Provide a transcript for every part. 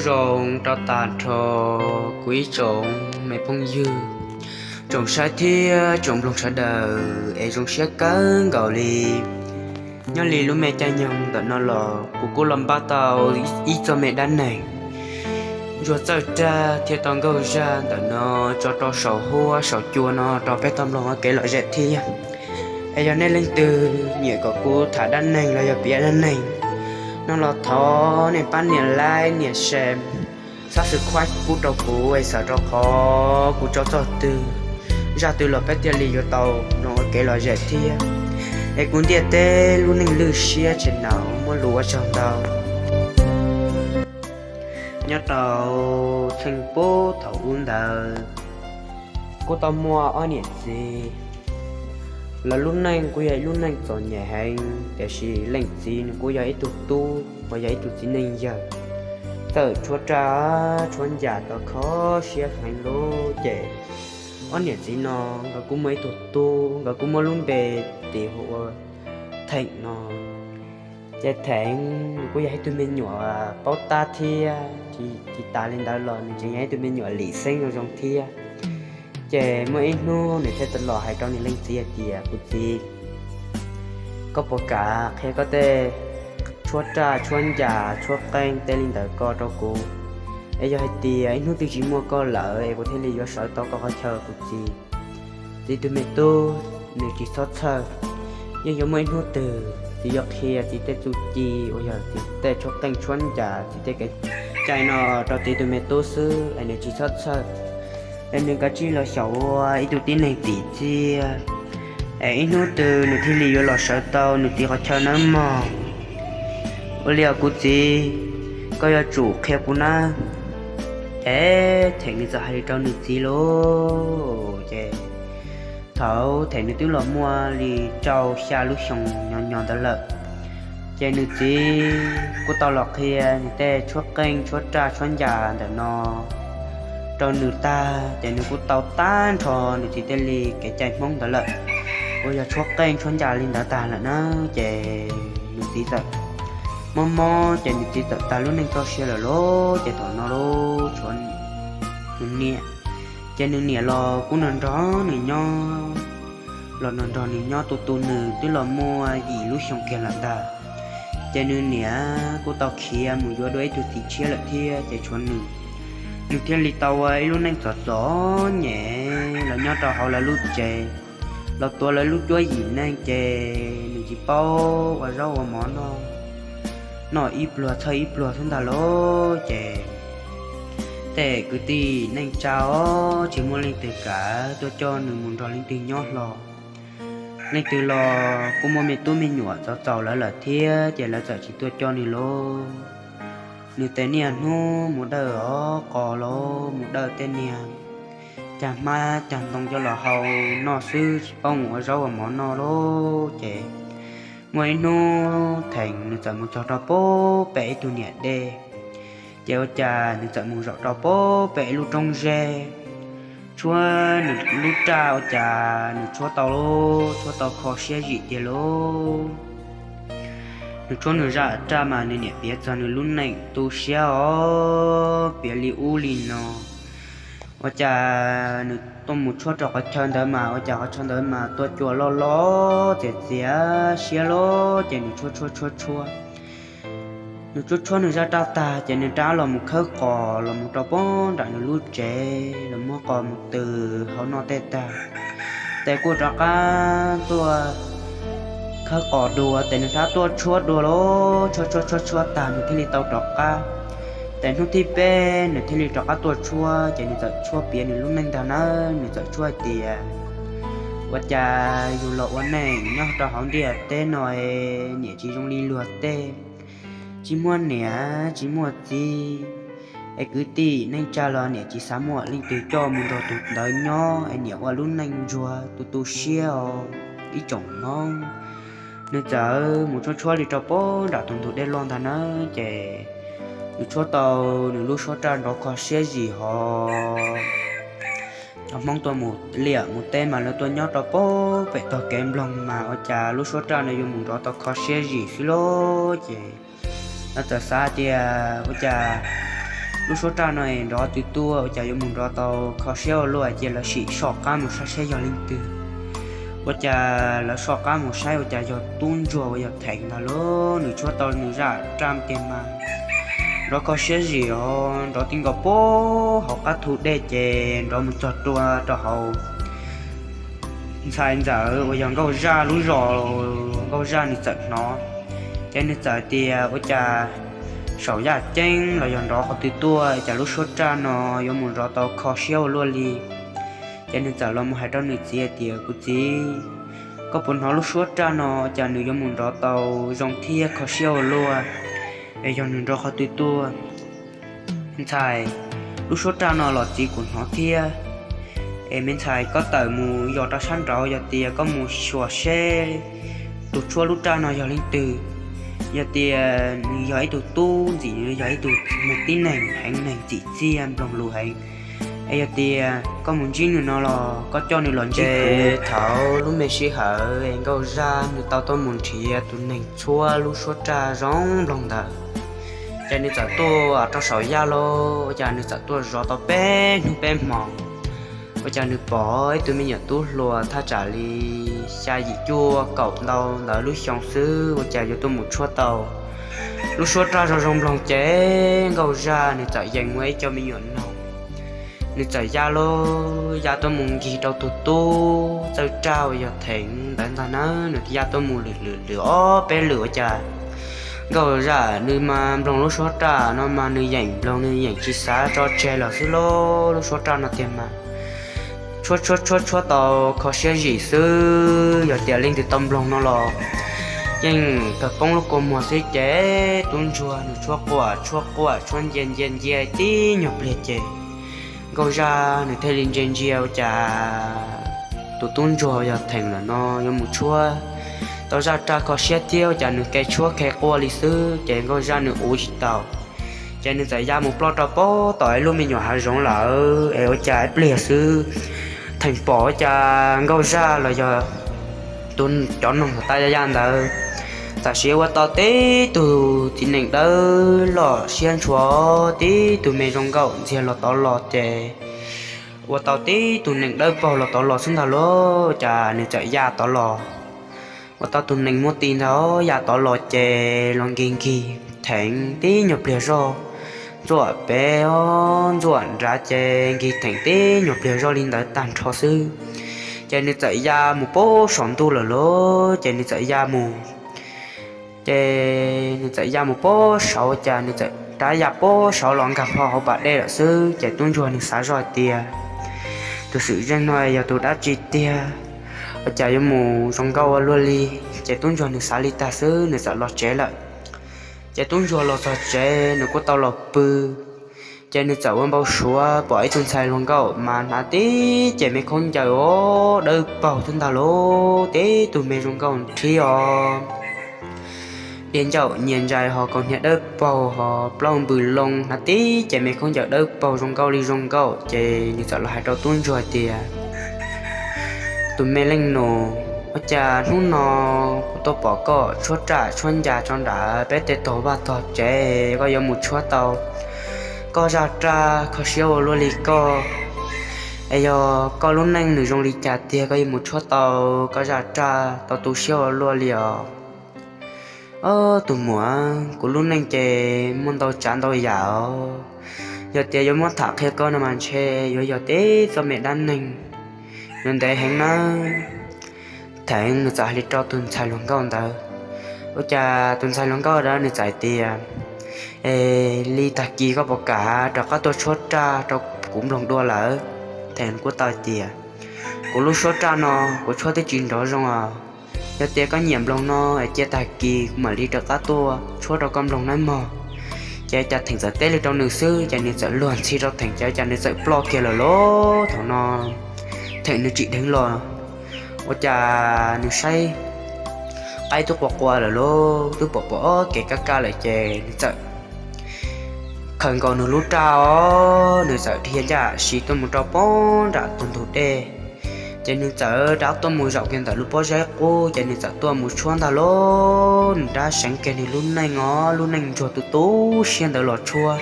Zoo rau tag nrho kuv ib tsoom me phooj ywg, tsoom saib thiab tsoom mloog sawv daws es zoo siab kawg nkaus li. Nyob li lub me caij nyoog ntawm no los kuv kuj los npaj tau ib txoj me dab neeg ntsuag txawj rag thiab tau nkauj zaj ntawm no tso rau saum huab saum cua no rau peb tau mloog ua kev lom zem thiab. Es yog nej leej twg nyiam kom kuv tham dab neeg los yog piav dab neeg no los thov nej pab nias like nias share, subscribe pub rau kuv es xav rau qhov kuv tso txoj twg, zaj twg los peb thiaj li yuav tau mloog ua kev lom zem thiab. Es kuv ntiaj teb lub neej lwj siab tshee na, muaj lus ua tsaug ntau. Nyob rau txheej puag thaum ub ntawd, kuj tau muaj ob niam txiv. Lawv lub neej kuj yog ib lub neej txom nyem heev, tiam sis leej txiv nws kuj yog ib tug tub uas yog ib tug txiv neej yawg, txawj tshuab raj tshuab ncas tau kho siab heev lub ces ob niam txiv no nkawd kuj muaj ib tug tub, nkawd kuj muab lub npe tis hu ua Theem no. Ces Theem kuj yog ib tug me nyuam paub tab thiab, tsis tas li ntawd los nws tseem yog ib tug me nyuam lim xeeb zoo zoo thiab. Ces muaj ib hnub nws thiaj tau los hais rau nws leej txiv hais tias, kuv txiv, koj puas kam qhia koj tej tshuab raj tshuab ncas tshuab qeej tej li ntawd ko rau kuv, es yog hais tias ib hnub twg tsis muaj koj lawm es kuv thiaj li yuav sawv tau koj qhov chaw kuv txiv. Txiv tus me tub nws tsis txhob txhawj, yeej yuav muaj ib hnub twg txiv yuav qhia txiv tej txuj ci uas yog txiv tej tshuab qeej tshuab ncas txiv tej kev cai no rau txiv tus me tub xwb es nws tsis txhob txhawj. Es nws kav tsij los xyaum ua ib tug tib neeg txim txiaj, es ib hnub twg nws thiaj li yuav los sawv tau nws txiv qhov chaw nawb mog. Ua li os kuv txiv, koj yuav tsum qhia kuv nawb. Es Theem nws txawm hais li rau nws txiv lauj. Ces thaum Theem nws twb los muaj li rau xya lub xyoo nyo nyo ntawd lawm, ces nws txiv kuj tau los qhia nws tej tshuab qeej tshuab raj tshuab ncas ntawm no rau nws tag, ces nws kuj tau tag nrho nws txiv tej li kev cai Hmoob ntawd lawm, uas yog tshuab qeej tshuab ncas li ntawd tag lawm na. Ces nws txiv txawm mob mob ces nws txiv txawm tag lub neej txoj sia lawm lauj. Ces thaum no lauj, tshuav nws niam, ces nws niam los kuj nrog nrog nws nyob, los nrog nrog nws nyob tu tu nws twb los muaj yim lub xyoo kiag lawm ntag. Ces nws niam kuj tau khiav mus yuav dua ib tug txiv tshiab lawm thiab, ces tshuav nws, nws thiaj li tau ua ib lub neej txom txom nyem los nyob rau hauv lawv lub tsev, los tuav lawv lub cuab yim neej, ces nws tsis paub ua zaub ua mov noj, noj ib pluag txhawj ib pluag xwb ntag lauj. Ces tej kwv tij neej tsa os, tsis muaj leej twg kam tuaj coj nws mus nrog leej twg nyob hlo. Leej twg los kuj muaj me tub me nyuam txaus txaus lawv lawm thiab, ces lawv txawm tsis tuaj coj nws lauj. Nws tes niaj hnub mus dawj qos los mus dawj tej niag cag hmab cag ntoo coj los hau noj xwb, tsis paub mus ua zaub ua mov noj lauj. Ces muaj ib hnub Theem nws txawm mus txog rau puag pem ib tug niam dej, ces ua cas nws txawm mus zaum rau puag pem ib lub roob zeb, tshuab nws lub raj ua cas nws tshuab tau lauj, tshuab tau kho siab zim tiag lauj. Nws tshuab nws zaj raj mas nws niam piav txog nws lub neej tu siab os, piav li ub li no. Ua cas nws tuaj mus tshuab rau qhov chaw ntawd mas ua cas qhov chaw ntawd mas tua cua loj loj txias txias siab loj, ces nws tshuab tshuab tshuab tshuab, nws tshuab tshuab nws zaj raj tag ces nws rov los mus khawb qos los mus rau puag nram nws lub tsev, los muab qos mus tws hau noj tej tag, ces kuj rov qab tuaj khawb qos dua, ces nws rov tuaj tshuab dua lauj, tshuab tshuab tshuab tshuab tag nws thiaj li tau rov qab. Ces hnub thib peb nws thiaj li rov qab tuaj tshuab, ces nws txawm tshuab piav nws lub neej ntag nawb, nws txawm tshuab hais tias, ua cas yus los ua neej nyob rau hauv ntiaj teb no, niam tsis zoo li luag tej, tsis muaj niam tsis muaj txiv, es kwv tij neej tsa los niam tsis xav muaj leej twg coj mus nrog tus ntawd nyob, es niam ua lub neej ntsuag tu tu siab os ib tsoom Hmoob. Nws txawm mus tshuab tshuab li rau puag nram tus ntug dej loj ntag nawb, ces nws tshuab tau nws lub suab raj nrov kho siab zim hos. Cov Hmoob tuaj mus liam mus teb mas lawv tuaj nyob rau puag pem tog kev nploog mas ua cas lub suab raj no yuav mus nrov tau kho siab zim xwb lauj. Ces lawv txawm xav tias ua cas Lub suab raj no es nrov twg tuaj ua cas yuav mus nrov tau kho siab ua luaj, ces lawv sim soj qab mus saib saib yog leej twg. Ua cas lawv soj qab mus saib ua cas yog tub ntsuag uas yog Theev ntag lauj. Nws tshuab tau nws zaj raj tiag mas nrov kho siab zim os, nrov ti nkaus puag hauv qab thu dej ces nrov mus txog rau hauv ntxhais ntxawm uas yog Nkauj Zaj lub zos. Nkauj Zaj nws txawm hnov, ces nws txawm tias ua cas saum yaj ceeb los yog nrov qhov twg tuaj cas lub suab raj no yuav mus nrov tau kho siab ua luaj li. Ces nws txawm los mus hais rau nws txiv hais tias, Kuv txiv, koj puas hnov lub suab raj no cas nws yuav mus nrov tau zoo thiab kho siab ua luaj, es yog nws nrov qhov twg tuaj? Ntxhais, lub suab raj no los txiv kuv hnov thiab. Es me ntxhais, koj tawm mus yos rau sab nraud, yog tias koj mus xyuas seb tus tshuab lub raj no yog leej twg. Yog tias nws yog ib tug tub ntxim, yog ib tug tib neeg heev, neeg txim txiaj nploog lus heev, es yog tias koj mus ntsib nws no los koj coj nws los ntsib kuv. Thaum lub me sij hawm es Nkauj Zaj nws tau tuaj mus nrhiav tus neeg tshuab lub suab raj zoo nploog ntawd, ces nws txawm tuaj rau saum yaj lauj. Ua cas nws txawm tuaj zov tau peb hnub peb hmo, ua cas nws pom ib tug me nyuam tub hluas thaj tsam li xya yim cuaj kaum ntau ntawd lub xyoo xwb ua cas yuav tuaj mus tshuab tau lub suab raj zoo zoo nploog. Ces Nkauj Zaj nws txawm yees ua ib co me nyuam noog, nws txawm ya lauj, ya tuaj mus nkig rau tus tub txawj raj uas yog Theev ntawd ntag na. Nws ya tuaj mus lwm lwm lwm ob peb lwm ua cas Nkauj Zaj nws mas nploog lub suab raj no mas nws yeem nploog, nws yeem tsis xav tso tseg los xwb lauj. Lub suab raj no tiag mas tshuab tshuab tshuab tshuab tau kho siab zim xwb, yog tias leej twg tau nploog no los yeej kawg poob lub kua muag xwb. Ces tub ntsuag nws tshuab quaj tshuab quaj tshuab ncia ncia ncia tib nyuag pliag ces Nkauj Zaj nws thiaj li ntsia ntsia ua cas tus tub ntsuag yog Theev lawm no yuav mus tshuab tau zaj raj kho siab thiab ua cas nws ke tshuab ke quaj li xwb ces Nkauj Zaj nws uv tsis tau. Ces nws txawm ya mus ploj rau pem tom ib lub me nyuam hav zoov lawm es ua cas ib pliag xwb Theev pom ua cas Nkauj Zaj los yog tus cov noog thaum tas ya ya ntawd tam sim ua tau tib tug txiv nees dawb loj siab ntshua, tib tug me zoo nkauj ntxiag los tod los ces ua tau tib tug nees dawb paug los tod los xwb ntag lauj. Cas nws txawm ya tod los, ua tau tus nees muab ti ntag ya tod los ces los nkig nkig Theev tib nyuag pliag zog, ntxuam pem os ntxuam nrad ces nkig Theev tib nyuag pliag zog li ntawd tag nrho xwb. Ces nws txawm ya mus pem saum ntuj lawm lauj, ces nws txawm ya mus ces nws txawm ya mus pem saud, cas nws txawm rov ya pem saud los nkag plho hauv pas dej lawm xwb. Ces tub ntsuag nws xav zoj hais tias, tus xwm txheej no yog tus dab tsi tiag, ua cas yuav mus zoo nkauj ua luaj li. Ces tub ntsuag nws xav li tag xwb nws txawm los tsev lawm. Ces tub ntsuag los txog tsev nws kuj tau los pw, ces nws txawm ua npau suav pom ib tug ntxhais hluas nkauj mas hnav tib ces me khaub ncaws os dawb paug xwb ntag lauj, tib tug me zoo nkauj nrhib os, diav ncauj nyias ntsais hos kaus hniav dawb paug hos plaub npws loo, hnav tib ces me khaub ncaws dawb paug zoo nkauj li zoo nkauj. Ces nws txawm los hais rau tub ntsuag tias, tus me leej nus, ua cas hnub no kuv tuaj pom koj tshuab raj tshuab ncas tso nram peb tej tog vaj tog tsev, koj yuav mus tshuab tau koj zaj raj kho siab ua luaj li koj, es yog koj lub neej nws zoo li cas tiag koj yuav mus tshuab tau koj zaj raj tau tu siab ua luaj li os? Ob tug muam, kuv lub neej ces muaj ntau tsav ntau yam os. Yog tias yuav muab tham qhia koj no mas ntshe yuav yog tib txoj me dab neeg yuav ntev heev nawb. Theev nws txawm hais li rau tus ntxhais hluas nkauj ntawd. Ua cas tus ntxhais hluas nkauj ntawd nws txawm hais tias, es li tag kis koj puas kam rov qab tuaj tshuab raj rau kuv nploog dua lawm? Theev kuj tau hais tias, kuv lub suab raj no kuv tshuab twb tsis nrov zoo os. Yog tias koj nyiam nploog no es cia tag kis kuv mam li rov qab tuaj tshuab rau koj nploog nawb mog. Ces cas Theev txawm teb li rau nws xwb ces nws txawm luag ntxhi rau Theev ces cas nws txawm ploj kiag lawm lauj. Thaum no Theev nws tsim dheev los, ua cas nws saib qaib twb qua qua lawm lauj, twb pom pom ob kev kaj kaj lawm ces nws txawm khaws nkaus nws lub raj os, nws txawm dhia ncaj si tuaj mus rau pem nram tus ntug dej. Ces nws txawm rov tuaj mus zaum kiag ntawm lub pob zeb qub ces nws txawm tuaj mus tshuab ntag lauj. Nws rov seev kiag nws lub neej os, lub neej ntsuag tu tu siab ntawd los tshuab.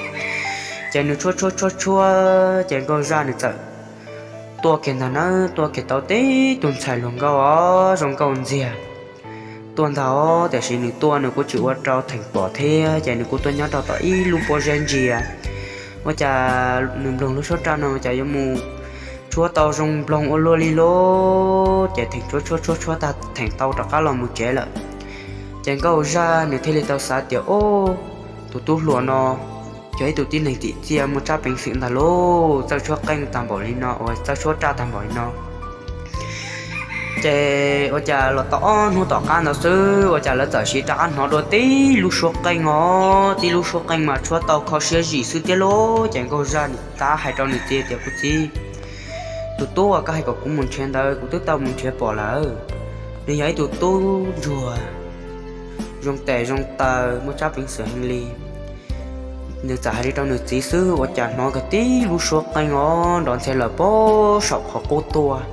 Ces nws tshuab tshuab tshuab tshuab ces nkauj zaj nws txawm tuaj kiag ntag nawb, tuaj kiag tau tib tug ntxhais hluas nkauj os, zoo nkauj ntxiag tuaj ntag os. Tiam sis nws tuaj nws kuj tsis ua rau Theem pom thiab, ces nws kuj tuaj nyob rau tom ib lub pob zeb ntsia. Ua cas nws nploog lub suab raj no cas yuav mus tshuab tau zoo nploog ua luaj li lauj. Ces Theem tshuab tshuab tshuab tshuab tag Theem tau rov qab los mus tsev lawm. Ces nkauj zaj nws thiaj li tau xav tias, Ub, tus tub hluas no yog ib tug tib neeg txim txiaj muaj tsab peev xwm ntag lauj, txawj tshuab qeej tag npaum li no uas txawj tshuab raj tag npaum li no. Ces ua cas los tau ob hnub tom qab ntawd xwb ua cas lawv txawm sim rov qab hnov dua tib lub suab qeej os, tib lub suab qeej mas tshuab tau kho siab zim xwb thiab lauj. Ces nkauj zaj nws tab hais rau nws txiv tias, Kuv txiv, tus tub uas koj hais kom kuv mus nrhiav ntawd kuv twb tau mus nrhiav pom lawm. Nws yog ib tug tub ntsuag zoo tes zoo taw muaj tsab peev xwm heev li. Nws txawm hais li rau nws txiv xwb ua cas hnov kiag tib lub suab qeej os nrov ntxhias lawm pem saum qhov qub tuaj.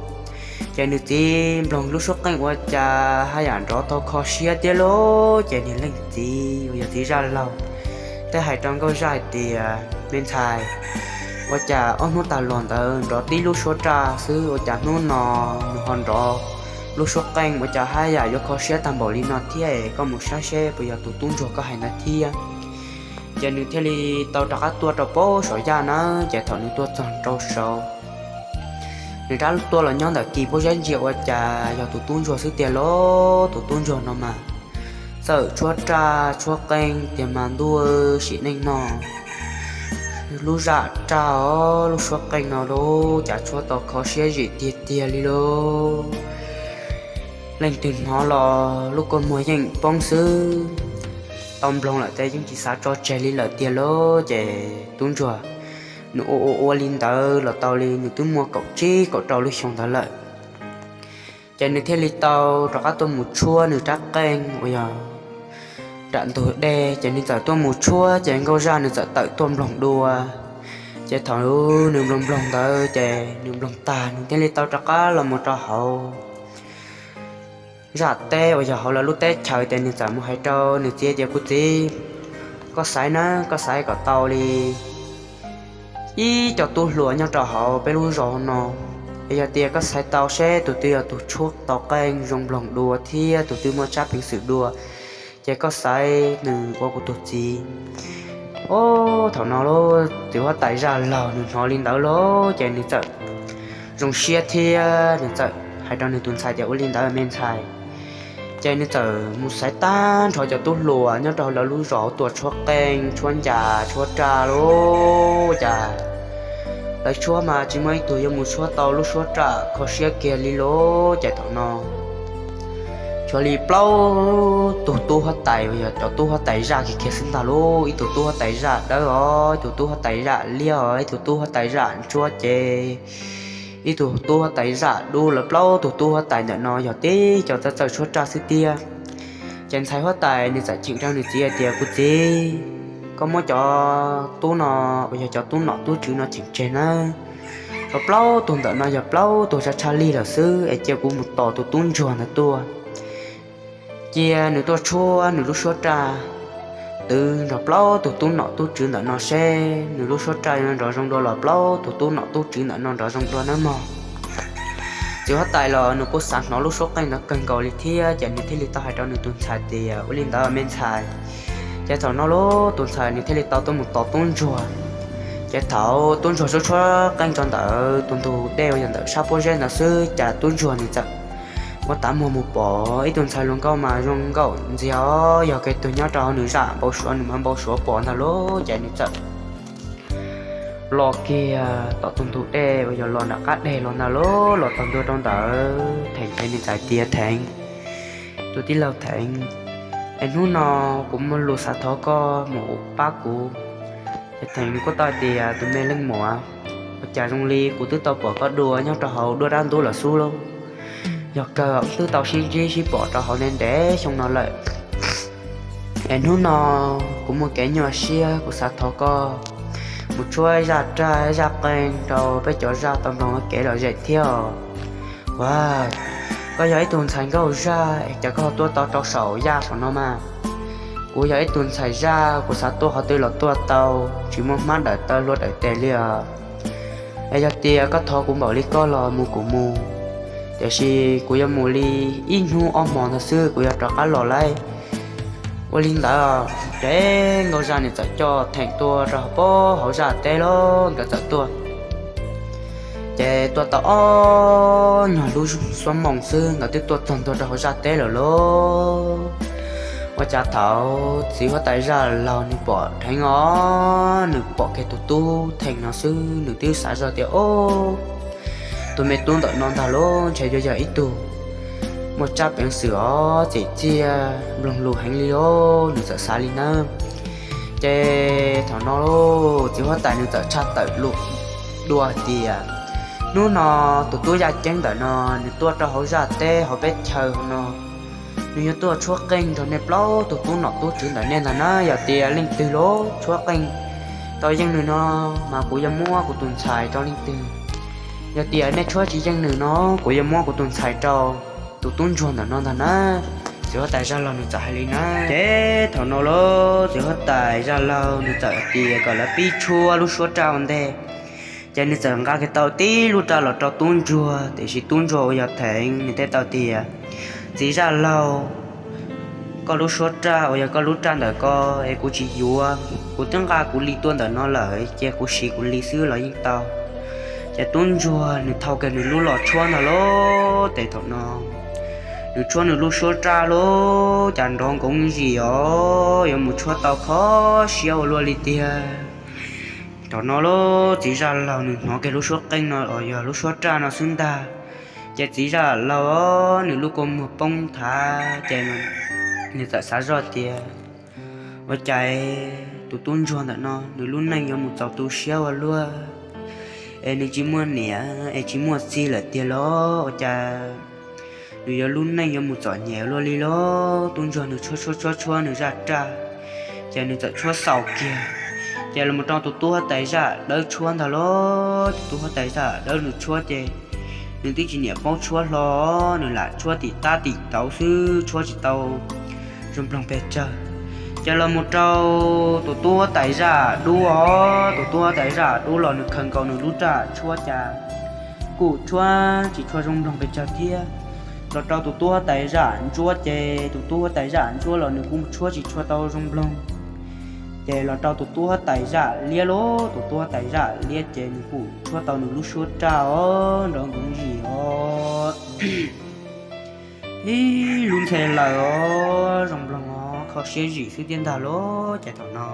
Ces nws txiv nploog lub suab qeej ua cas haj yam nrov tau kho siab thiab lauj. Ces nws leej txiv uas yog txiv zaj laug thiaj hais rau nkauj zaj hais tias, Me ntxhais, ua cas ob hnub tas los ntawd nrov tib lub suab raj xwb ua cas hnub no nws ho nrov lub suab qeej ua cas haj yam yuav kho siab tag npaum li no thiab es koj mus saib seb puas yog tus tub ntsuag koj hais ntawd thiab. Ces nws thiaj li tau rov qab tuaj rau pem saum yaj na. Ces thaum nws tuaj txog rau saud, nws rov tuaj los nyob ntawm kis pob zeb ntsia ua cas yog tus tub ntsuag xwb tiag lauj. Tus tub ntsuag no mas txawm tshuab raj tshuab qeej tiag mas ntuj sim neej no lub zaj raj os lub suab qeej no lauj cas tshuab tau kho siab zim tiag tiag li lauj. Leej twg hnov los lub kua muag yeej poob xwb. Tau nploog lawm ces yeej tsis xav tso tseg li lawm tiag lauj. Ces tub ntsuag nws ua ua ua li ntawd los tau li nws twb muaj kaum tsib kaum rau lub xyoo ntawd lawm. Ces nws thiaj li tau rov qab tuaj mus tshuab nws rab qeej uas yog nram ntug dej, ces nws txawm tuaj mus tshuab ces nkauj zaj nws txawm tawm tuaj nploog dua. Ces thaum nws nploog nploog ntawd ces nws nploog tag nws thiaj li tau rov qab los mus rau hauv zaj teb uas yog hauv lawv lub teb chaws, ces nws txawm mus hais rau nws txiv tias, Kuv txiv, koj xaiv na, koj xaiv kom tau li ib co tub hluas nyob rau hauv peb lub zos no, es yog tias koj xaiv tau seb tus twg yog tus tshuab tau qeej zoo nploog dua thiab tus twg muaj tsab peev xwm dua, ces koj xaiv nws ua kuv tus txiv. Ub, thaum no lub txiv huab tais zaj laug nws hnov li ntawd lauj, ces nws txawm zoo siab thiab nws txawm hais rau nws tus ntxhais tias, Ua li ntawd me ntxhais. Ces nws txawm mus xaiv tag nrho cov tub hluas nyob rau lawv lub zos tuaj tshuab qeej tshuab ncas tshuab raj lauj. Cas lawv tshuab mas tsis muaj ib tug yuav mus tshuab tau lub suab raj kho siab kiag li lauj. Ces thaum no tshuav li plaub tug tub huab tais uas yog cov tub huab tais zaj kiag kiag xwb ntag lauj. Ib tug tub huab tais zaj dawb os, ib tug tub huab tais zaj liab os, ib tug tub huab tais zaj ntsuab ces, ib tug tub huab tais zaj dub. Lawv plaub tug tub huab tais ntawm no yog tib co txawj txawj tshuab raj xwb tiag. Ces ntxhais huab tais nws txawm cheem rau nws txiv hais tias, Kuv txiv, koj muab cov tub no uas yog cov tub nom tub tswv no cheem tseg nawb. Rau plaub tug ntawm no yog plaub tug tshaj tshaj lig lawm xwb, es cia kuv mus tos tus tub ntsuag ntawd tuaj. Cia nws tuaj tshuab nws lub suab raj twv nrog plaub tug tub nom tub tswv ntawm no seb nws lub suab raj yuav nrov zoo dua los plaub tug tub nom tub tswv ntawm no nrov zoo dua nawb mog. Txiv huab tais los nws kuj xav hnov lub suab qeej ntawd kawg nkaus li thiab, ces nws thiaj li tau hais rau nws tus ntxhais tias, Ua li ntawd me ntxhais. Ces thaum no lub tus ntxhais nws thiaj li tau tuaj mus tos tub ntsuag. Ces thaum tub ntsuag tshuab tshuab qeej rau ntawm tus ntug dej uas yog ntawm sab pob zeb ntawd xwb, cas tub ntsuag nws txawm muab tav muag mus pom ib tug ntxhais hluas nkauj mas zoo nkauj ntxiag os, yog kiag tus nyob rau hauv nws zaj npau suav nws mas npau suav pom ntag lauj. Ces nws txawm los kiag tom tus ntug dej uas yog los nram qab deg los ntag lauj, los txog ntua rau ntawd Theev ces nws txawm tias, Theev, tus tij laug Theev, es hnub no kuv muaj lus xav thov koj mus pab kuv. Ces Theev nws kuj tau tias, Tus me leej muam, ua cas zoo li kuv twb tau pom koj dua nyob rau hauv duab dab ntub lawm xwb lauj. Yog kawg twb tau sib ntsib sib pom rau hauv ntev ntev xyoo no lawm. Es hnub no kuv muaj kev nyuaj siab, kuv xav thov koj mus tshuab zaj raj zaj qeej rau peb cov zaj tau nploog kev lom zem thiab os. Ua, koj yog ib tug ntxhais nkauj zaj es cas koj tuaj tau rau saum yaj saum no mas? Kuv yog ib tug ntxhais zaj, kuv xav tuaj qhov twg los tuaj tau, tsis muaj hmab dawm taw hlua dawm tes li os. Es yog tias koj thov kuv npaum li koj los mus kuv mus, tiam sis kuv yuav mus li ib hnub ob hmos ntag xwb kuv yuav rov qab los lawm. Ua li ntawd ces Nkauj Zaj nws txawm coj Theem tuaj rau hauv zaj teb los nkawd txawm tuaj. Ces tuaj tau ob nyuag lub xuab moos xwb nkawd twb tuaj txog ntua rau hauv zaj teb lawm lauj. Ua cas thaum txiv huab tais zaj laug nws pom dheev os, nws pom kiag tus tub Theem no xwb nws twb xav zoj tias, Ob, tus me tub ntawm no ntag lauj, ntshe yuav yog ib tug muaj tsab peev xwm os, txim txiaj nploog lus heev li os, nws txawm xav li nawb. Ces thaum no txiv huab tais nws txawm tshaj tawm lus dua hais tias, Hnub no tus tub yaj ceeb ntawm no nws tuaj rau hauv zaj teb hauv peb chaw hauv no, nws yuav tuaj tshuab qeej nrog nej plaub tug tub nom tub tswv ntawm nej ntag na. Yog tias leej twg los tshuab qeej tau yeej nws no, mas kuv yuav muab kuv tus ntxhais rau leej twg. Yog tias nej tshuab tsis yeej nws no, kuv yuav muab kuv tus ntxhais rau tus tub ntsuag ntawm no ntag na. Txiv huab tais zaj laug nws txawm hais li na. Ces thaum no los txiv huab tais zaj laug nws txawm hais tias kom lawv pib tshuab lub suab raj ua ntej. Ces nws txawm nqa kiag tau tib lub raj los rau tub ntsuag, tiam sis tub ntsuag uas yog Theem nws teb tau tias, Txiv zaj laug, koj lub suab raj uas yog koj lub raj ntawm ko es kuv tsis yuav, kuv twb nqa kuv li tuaj ntawm no lawm, cia kuv siv kuv li xwb los yeej tau. Ces tub ntsuag nws thau kiag nws lub los tshuab ntag lauj. Ces thaum no nws tshuab nws lub suab raj lauj, cas nrov nkoov zim os, yuav mus tshuab tau kho siab ua luaj li tiag. Thaum no los txiv zaj laug nws hnov kiag lub suab qeej no los yog lub suab raj no xwb ntag. Ces txiv zaj laug nws lub kua muag poob thav, ces nws txawm xav zoj tias, Ua cas tus tub ntsuag ntawm no nws lub neej yuav mus txaus tu siab ua luaj, es nws tsis muaj niam es tsis muaj txiv lawm tiag los ua cas nws yuav lub neej yuav mus txom nyem luaj li los? Tub ntsuag nws tshuab tshuab tshuab tshuab nws zaj raj, ces nws txawm tshuab xaus kiag, ces los mus rau tus tub huab tais zaj dawb tshuab ntag los. Tus tub huab tais zaj dawb nws tshuab ces nws twb tsis niam paub tshuab hlo, nws lam tshuab tim tab tim tauv xwb, tshuab tsis tau zoo nploog pes tsawg. Ces los mus rau tus tub huab tais zaj dub os, tus tub huab tais zaj dub los nws khaws nkaus nws lub raj tshuab cas kuj tshuab tsis tshua zoo nploog pes tsawg thiab. Los rau tus tub huab tais zaj ntsuab ces tus tub huab tais zaj ntsuab los nws kuj tshuab tsis tshua tau zoo nploog. Ces los rau tus tub huab tais zaj liab los, tus tub huab tais zaj liab ces nws kuj tshuab tau nws lub suab raj os, nrov nkoov zim os, ib lub ntxhe lawm os, zoo nploog os, kho siab zim xwb thiab ntag los. Ces thaum no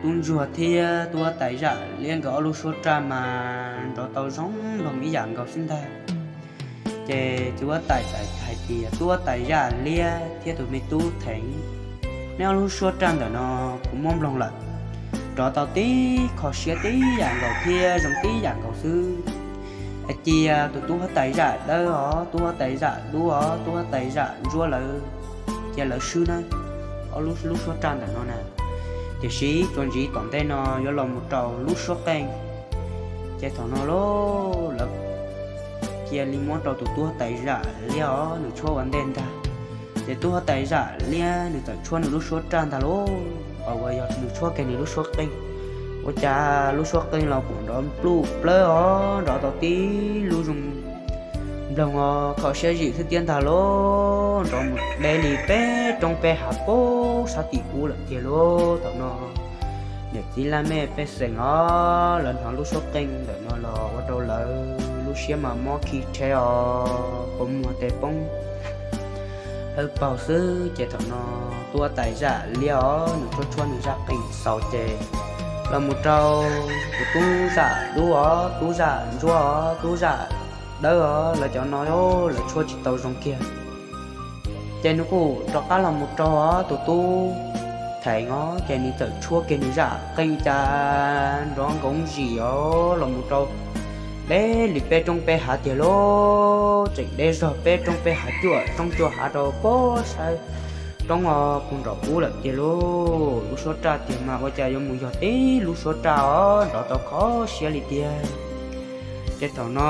tub ntsuag thiab tub huab tais zaj liab nkawd ob lub suab raj mas nrov tau zoo nploog ib yam nkaus xwb ntag. Ces txiv huab tais txawm hais tias, Tub huab tais zaj liab thiab tus me tub Theem, neb ob lub suab raj ntawm no kuv muab nploog lawm, nrov tau tib kho siab tib yam nkaus thiab zoo tib yam nkaus xwb. Hais tias tus tub huab tais zaj dawb os, tub huab tais zaj dub os, tub huab tais zaj ntsuab lawv, cia lawv swb nawb, ob lub suab raj ntawm no na. Tiam sis txuas ntxiv tom ntej no yuav los mus rau lub suab qeej. Ces thaum no lawv cia li muab rau tus tub huab tais zaj liab os, nws tshuab ua ntej ntag. Ces tub huab tais zaj liab nws txawm tshuab nws lub suab raj ntag lauj, uas yog nws tshuab kiag nws lub suab qeej. Ua cas lub suab qeej los kuj nrov pluj plawb os, nrov tau tib lub zoo nploog os, kho siab zim xwb thiab ntag lauj, nrov mus deb li peb roob peb hav pab sab tim ub lawm tiag lauj. Thaum no niam txiv laj mej pej xeem os, lawv hnov lub suab qeej ntawm no los ua rau lawv lub siab mas mob khi rhe os, kua muag tes poob dawb paug xwb. Ces thaum no tub huab tais zaj liab os, nws tshuab tshuab nws zaj qeej xaus ces los mus rau tus tub zaj dub os, tub zaj ntsuab os, tub zaj dawb os, lawv cov no lawv tshuab tsis tau zoo kiag. Ces nws kuj rov qab los mus rau tus tub Theem os, ces nws txawm tshuab kiag nws zaj qeej cas nrov nkoov zim os, los mus rau deb li peb roob peb hav tiag lauj, tseem deb zog peb roob peb hav cuaj roob cuaj hav rau pab sab roob os, puag nraum ub lawm tiag lauj. Lub suab raj tiag mas ua cas yuav mus yog tib lub suab raj os, nrov tau kho siab li tiag. Ces thaum no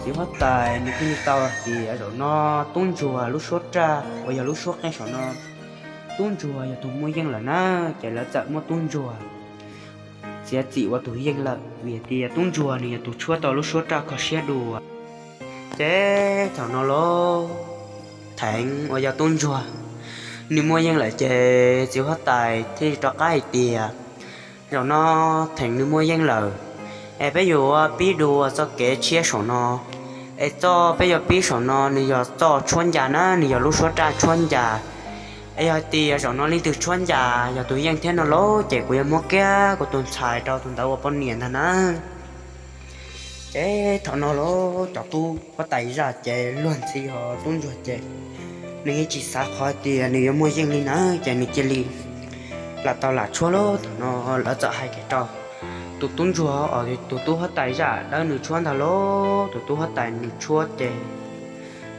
txiv huab tais nws thiaj li tau hais tias, Zaum no tub ntsuag lub suab raj uas yog lub suab qeej saum no tub ntsuag yog tus muaj yeej lawm na, ces lawv txawm muab tub ntsuag txiav txim ua tus yeej lawm, vim tias tub ntsuag nws yog tus tshuab tau lub suab raj kho siab dua. Ces thaum no los Theev uas yog tub ntsuag nws muaj yeej lawm ces txiv huab tais thiaj rov qab hais tias, zaum no Theev nws muaj yeej lawm, es peb yuav pib dua txoj kev tshiab saum no. Es txoj peb yuav pib saum no nws yog txoj tshuab ncas na, nws yog lub suab raj tshuab ncas. Es yog hais tias zaum no leej twg tshuab ncas yog tus yeej thiab no lauj, ces kuv yuav muab kiag kuv tus ntxhais rau tus ntawd ua poj niam ntag na. Ces thaum no los cov tub huab tais zaj ces luag ntxhi ho tub ntsuag ces nws yeej tsis xav qhov tias nws yuav muaj yeej li na, ces nws cia li lam tau lam tshuab lauj. Thaum no lawv txawm hais kiag rau tus tub ntsuag, tus tub huab tais zaj dawb nws tshuab ntag lauj. Tus tub huab tais nws tshuab ces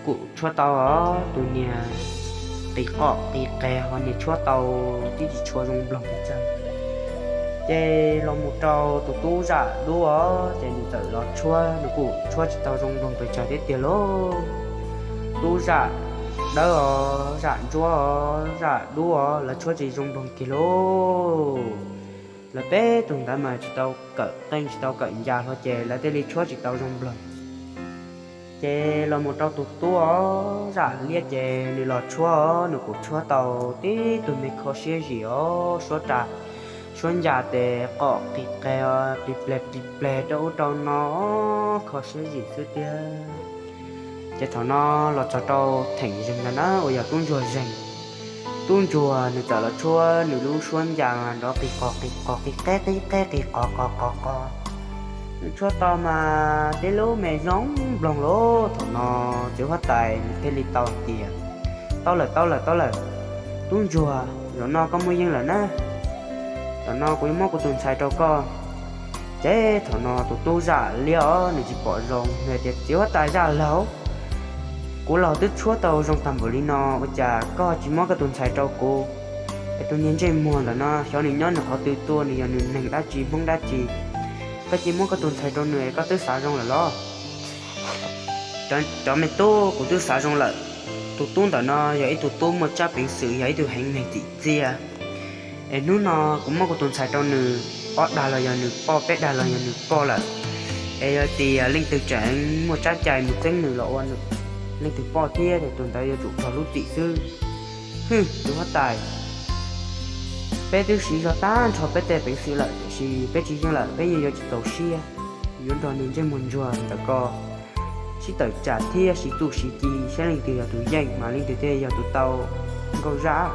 kuj tshuab tau os, tus niag qis qom qis qes ho niag tshuab tau tib tsis tshua zoo nploog pes tsawg. Ces los mus rau tus tub zaj dub os, ces nws txawm los tshuab, nws kuj tshuab tsis tau zoo nploog pes tsawg thiab tiag lauj. Tub zaj dawb os, zaj ntsuab os, zaj dub os, lawv tshuab tsis zoo nploog kiag lauj. Lawv peb tug ntawd mas tsis tau kawm qeej tsis tau kawm ncas hlo ces lawv thiaj li tshuab tsis tau zoo nploog. Ces los mus rau tus tub zaj liab ces nws los tshuab, nws kuj tshuab tau tib tug me kho siab zim os, suab raj suab ncas tes qom qis qes, plig pleg plig pleg rau ub rau no, kho siab zim xwb tiag. Ces thaum no los txog rau Theem Zeeg ntag na, uas yog tub ntsuag Zeeg. Tub ntsuag nws txawm los tshuab nws lub suab ncas nrov qis qos qis qos qis qeb qis qeb qis qos qos qos qos. Nws tshuab tau mas tib lub me zoo nploog lauj. Thaum no txiv huab tais nws thiaj li tau tias, tau lawm, tau lawm, tau lawm, tub ntsuag, zaum no koj muaj yeej lawm na. Zaum no kuv yuav muab kuv tus ntxhais rau koj. Ces thaum no tus tub zaj liab os nws tsis pom zoo, nws tias, txiv huab tais zaj laug, kuv laug twb tshuab tau zoo tag npaum li no, ua cas koj tsis muab koj tus ntxhais rau kuv? Es tus niag ntsej muag ntawm no xyov nws nyob nws qhov twg tuaj, nws yog nws neeg dab tsi hmoob dab tsi? Koj cia muab koj tus ntxhais rau nws es koj twb xav zoo lawm los? Cov me tub, kuv twb xav zoo lawm. Tus tub ntawm no yog ib tug tub muaj tsab peev xwm, yog ib tug heev neeg txim txiaj. Es hnub no kuv muab kuv tus ntxhais rau nws, ob dag los yog nws poj, peb dag los yog nws poj lawm. Es yog tias leej twg tseem muaj tsab cai mus txeeb nws los ua leej twg poj thiab, ces tus ntawd yuav tsum raug lub txim xwb. Hwm, tus huab tais, peb twb siv zog tag nrho peb tej peev xwm lawm, tiam sis peb tsis yeej lawm, peb yeej yuav tsis txaus siab. Yuav nrog niag ntsej muag ntsuag ntawm ko sib tawm tsam thiab sib txuj sib ci saib leej twg yog tus yeej mas leej twg thiaj yog tus tau. Nkauj Zaj,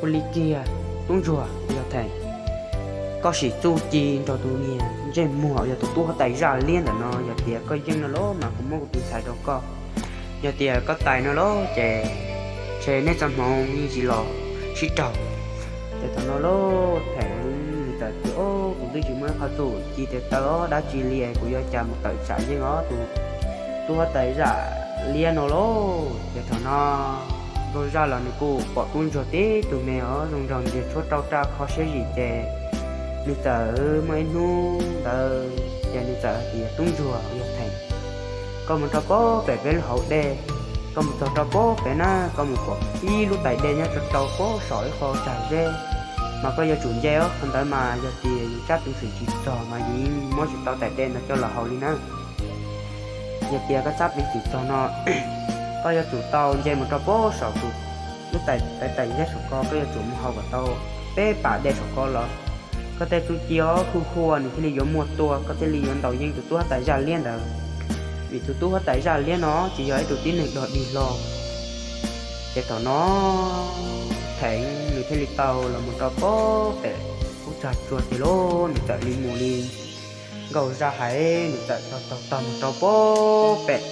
ua li kiag, tub ntsuag yog Theem, koj sim txuj ci nrog tus niag ntsej muag yog tus tub huab tais zaj liab ntawm no, yog tias koj yeej no los mas kuv muab kuv tus ntxhais rau koj. Yog tias koj tais no los ces ntshe nej txoj hmoov yeej tsis los sib raug. Ces thaum no los Theem nws txawm tias, o, kuv twb tsis muaj ib qho txuj ci tes taw dab tsi li es kuv yuav cas mus tawm tsam yeej os tus tub huab tais zaj liab no lauj. Ces thaum no Nkauj Zaj los nws kuj pom tub ntsuag tib tug me os zoo nraug ntxiag tshuab rau raj kho siab zim ces nws txawm muaj ib hnub ntawd ces nws txawm hais tias, tub ntsuag yog Theem, koj mus rau pob pem peb lub hauv dej, koj mus txog rau pob pem na koj mus pom ib lub tais dej nyob rau rau pob saum ib qho tsag zeb, mas koj yuav tsum nce os, qhov ntawd mas yog tias yus tsab peev xwm tsis txog mas yus yeej muab tsis tau tais dej ntawd coj los haus li na. Yog tias koj tsab peev xwm txog no, koj yuav tsum tau nce mus rau pob saum tus lub tais tais zeb saum ko, koj yuav tsum mus haus kom tau peb pas dej saum ko los koj tej txuj ci os huj huaj nws thiaj li yuav muaj tuaj, koj thiaj li yuav ntaus yeej tus tub huab tais zaj liab ntawd. Vim tus tub huab tais zaj liab no tsis yog ib tug tib neeg dog dig hlo. Ces thaum no Theem nws thiaj li tau los mus rau pob pem lub tsag tsua tiag lauj, nws txawm li mus li Nkauj Zaj hais, nws txawm taug taug taug mus rau pob pem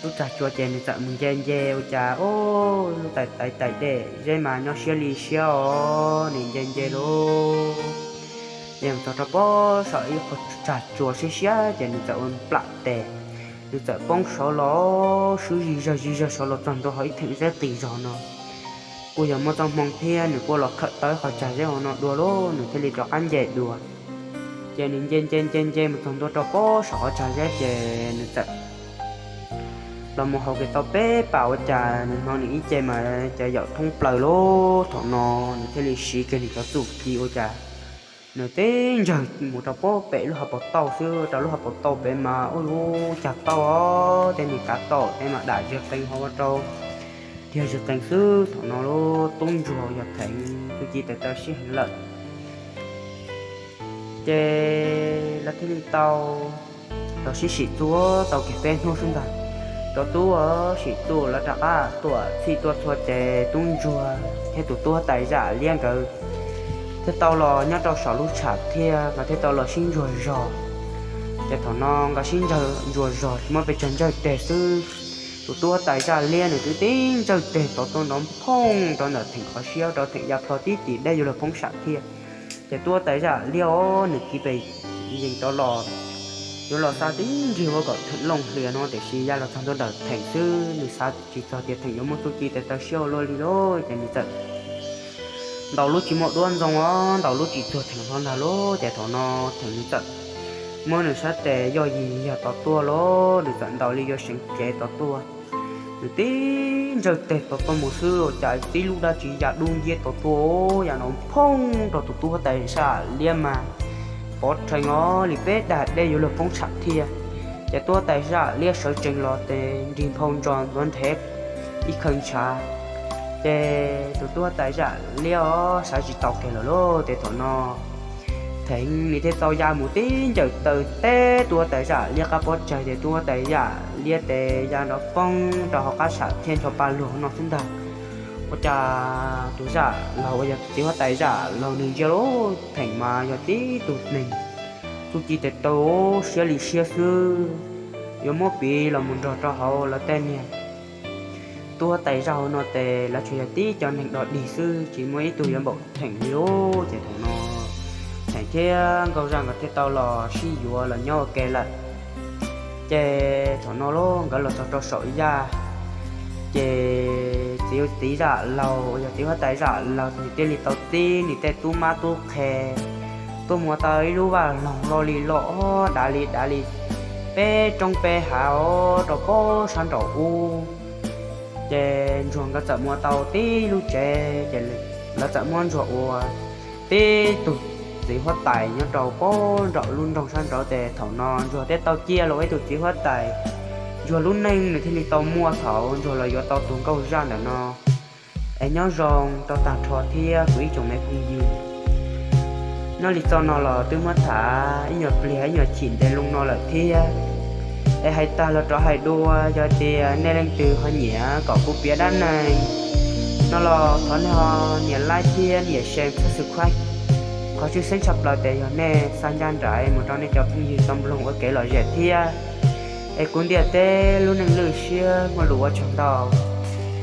lub tsag tsua ces nws txawm mus nce nce ua cas, o, lub tais tais dej zeb mas nyob siab li siab os, nws nce nce lauj, nce mus txog rau pob saum ib qho tsag tsua siab siab ces nws txawm ua nplam tes, nws txawm poob saud los swb zig zag zig zag saud los txog ntua hauv ib theem zeb qis zog no. Kuj yog muaj txoj hmoo thiab nws kuj los khawm tau ib qho tsag zeb hauv no dua lauj, nws thiaj li rov qab nce dua. Ces nws nce nce nce nce mus txog ntua rau pob saum qhov tsag zeb ces nws txawm Los mus haus kiag tau peb pas ua cas nws hnov nws ib ce mas cas yaum thoob plaws lawm. Thaum no nws thiaj li siv kiag nws cov txuj ci ua cas nws tib ntsawg mus rau pem lub hauv paus tauj xwb, rau lub hauv paus tauj pem mas ua lub cag tauj os, tej nws kav tauj tej mas dam zig qees hauv ua rau, tiag zig qees xwb. Thaum no lub tub ntsuag yog Theev txuj ci tes taw siab heev lawm. Ces lawv thiaj li tau los sib sim txuag tau kiag peb hnub xwb ntag. Cov tub sim txuag lawv rov qab tuaj txhij tuaj txhua ces tub ntsuag thiab tus tub huab tais Zaj Liab nkawd thiaj tau los nyob rau saum lub tsham thiab nkawd thiaj tau los sib ntsuas zog. Ces thaum no nkawd sib ntsuas zog tsis muaj pes tsawg ntsawj teg xwb, tus tub huab tais Zaj Liab nws twb tib ntsawj teg tod tuaj nrov phooj rau ntawm Theev qhov siab rau Theev ya plho tib tim dej yuav luag poob sam thiab. Ces tub huab tais Zaj Liab os nws kiv pes yees rov los yuav los xa tib nrig ua kom Theev looj hlias no tiam sis ya los txog ntua ntawm Theev xwb nws xav tsis txog tias Theev yuav muaj txuj ci tes taw siab ua luaj li lauj. Ces nws txawm ntaus lub tsis muaj duab ntxoo os, ntaus lub tsis txuag Theev hlo ntag lauj. Ces thaum no Theev nws txawm muab nws sab tes yog yig yog tod tuaj lauj, nws txawm ntaus li yuav seev cev tod tuaj. Nws tib ntsawj teg tod tuaj mus xwb ua cas tib lub dab tsi ya dub nciab tod tuaj, ya nrov phooj rau tus tub huab tais Zaj Liab mas pov rhees os li peb dag dej yuav luag poob tsham thiab. Ces tub huab tais Zaj Liab sawv tsees los ces nrig nphau ntsos ntxuav nrhev ib khaws ntshav. Ces tus tub huab tais Zaj Liab os xav tsis tau kiag lawm lauj. Ces thaum no Theev nws thiaj tau ya mus tib ncaws taw teb tub huab tais Zaj Liab qab pob tsaig ces tub huab tais Zaj Liab tes ya nrov poob rau hauv qab sam thiab ncho pa luag no xwb ntag. Ua cas tus zaj laug uas yog txiv huab tais zaj laug nws ntsia lauj, Theev mas yog tib tug neeg txuj ci tes taw siab li siab xwb, yuav muab piv los mus nrog rau hauv lawv tej niag tub huab tais zaj hauv no ces lawv tsuas yog tib cov neeg dog dig xwb, tsis muaj ib tug yuav npaum Theev li lauj. Ces thaum no Theev thiab Nkauj Zaj nkawd thiaj tau los sib yuav los nyob ua ke lawm. Ces thaum no lauj, nkawd los txog rau saum yaj, ces txiv, txiv zaj laug uas yog txiv huab tais zaj laug nws thiaj li tau txib nws tej tub mab tub qhe tuaj mus ua tau ib lub vaj loog loj li loj, dav li dav li peb roob peb hav os, rau pab sab nraum ub. Ces Ntsuag nkawd txawm mus ua tau tib lub tsev, ces lawv txawm muab Ntsuag ua tib tug txiv huab tais nyob rau pab nraum lub nroog sab nraud. Ces thaum no Ntsuag thiaj tau cia los ua ib tug txiv huab tais. Ntsuag lub neej nws thiaj li tau muaj thaum Ntsuag los yuav tau tus Nkauj Zaj ntawm no. Es nyob zoo rau tag nrho thiab kuv ib tsoom me phooj ywg. Nyob li txoj no los twb muab tham ib nyuag pliag ib nyuag chim ntev loo no lawm thiab. Es hais tag los rov hais dua, yog tias nej leej twg ho nyiam kom kuv piav dab neeg no los thov nej ho nias like thiab nias share, subscribe. Qhov tshwj xeeb tshaj plaws ces yog nej xa ncaj nraim mus rau nej cov phooj ywg tau mloog ua kev lom zem thiab. Es kuv ntiaj teb lub neej lwj siab muaj lus ua tsaug ntau.